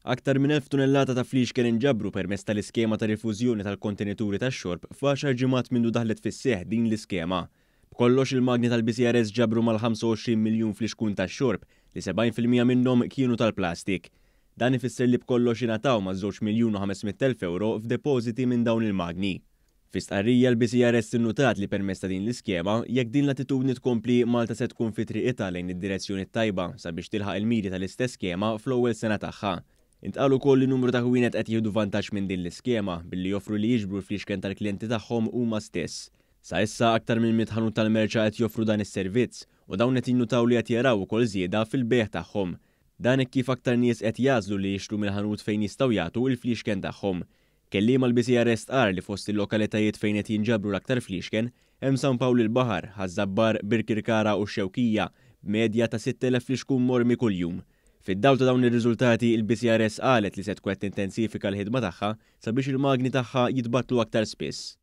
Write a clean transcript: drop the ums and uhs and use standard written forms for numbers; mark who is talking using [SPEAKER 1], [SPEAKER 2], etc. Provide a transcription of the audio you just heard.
[SPEAKER 1] Aktar minn 1,000 tunellata ta' fliexken inġabru permezz tal-iskema ta' rifużjoni tal-kontenituri tax-xorb f'għaxar ġimgħat mindu daħlet fis-seħħ din l-iskema. B'kollox il-magni tal-BCRS ġabru mal-25 miljun flixkun tax-xorb li 70% minnhom kienu tal-plastik. Dan ifisser li b'kollox ingħataw maż-żewġ miljun u 500,000 ewro f'depożiti minn dawn il-magni. Fi stqarrija l-BCRS innutat li permezz ta' din l-iskema, jekk din l-attitudni tkompli, Malta se tkun fi triqitha lejn id-direzzjoni t-tajba sabiex tilħaq il-miri tal-istess skema fl-ewwel sena tagħha. Intqal ukoll li numru ta' ħwienet qed jieħdu vantaġġ minn din l-iskema billi joffru li jiġbru l-fliexken tal-klijenti tagħhom huma stess. Sa issa aktar minn 100 ħanut tal-merċa qed joffru dan is-servizz u dawn qed jinnutaw li qed jaraw ukoll żieda fil-bejgħ tagħhom. Dan hekk kif aktar nies qed jagħżlu li jixtru mill-ħanut fejn jistgħu jagħtu l-fliexken tagħhom. Kelliem għall-BCRS stqarr li fost il-lokalitajiet fejn qed jinġabru l-aktar fliexken hemm San Pawl il-Baħar, Ħaż-Żabbar, Birkirkara u x-Xewkija, b'medja ta' 6,000 flixkun mormi kuljum. Fid-dawl ta' dawn ir-riżultati, il-BCRS qalet li se tkun qed tintensifika l-ħidma tagħha sabiex il-magni tagħha jitbattlu aktar spiss.